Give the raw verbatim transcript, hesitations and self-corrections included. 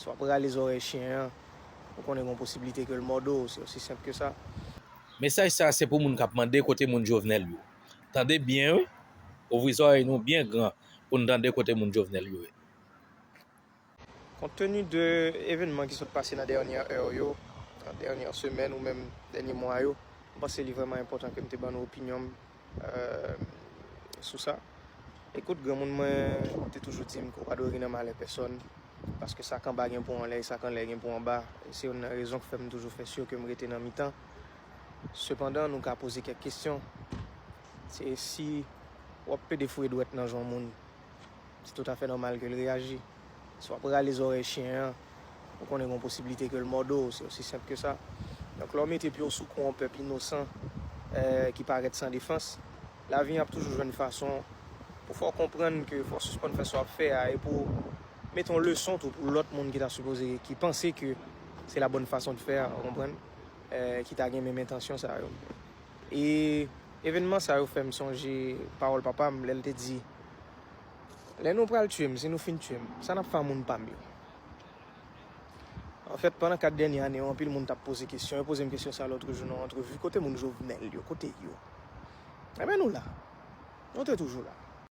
Si w ap rale zòrèy chen an, ou konnen gen posiblite ke l mòde w, se osi senp ke sa. Mesaj sa se pou moun k ap mande kote moun Jovenel yo. Tande byen wi, ouvri zòrèy nou byen gran pou n tande kote moun Jovenel yo ye. Kont teni de evènman ki sot pase nan dènyè è yo, nan dènyè semèn ou menm dènyè mwa yo, m panse li vrèman enpòtan ke m te ban nou opinyon m sou sa. Ekout, granmoun mwen te toujou di m ke w pa dwe ri nan malè pèsòn, paske sa k anba gen pou anlè e sa k anlè gen pou anba. E se youn nan rezon k fè m toujou fè si ke m rete nan mitan. Sepandan, nou ka poze kèk kesyon. Se si w ap pede foure dwèt nan jan moun, se toutafè nòmal ke l reyaji. Si w ap rale zòrèy chen an, ou konnen gen posiblite ke l mòde w, se osi senp ke sa. Donk, lè w mete pye w sou kou yon pèp inosan ki parèt san defans, lavi an ap toujou jwenn fason pou fè w konprann ke fò w sispann fè sa w ap fè a e pou w mete yon leson tou pou lòt moun ki ta sipoze, ki panse ke se la bonne façon de faire, ou konprann, ki ta gen menm entansyon sa yo. E evènman sa yo fè m sonje pawòl papa m lè l te di, lè nou pral tiye m, si nou fin tiye m, sa n ap fè a moun pa m yo? Anfèt, pandan kat dènye ane yo, anpil moun t ap poze kesyon. Yo poze m kesyon sa lòt jou nan yon antrevi, kote moun Jovenel yo, kote yo? Ebyen, nou la. Nou te toujou la.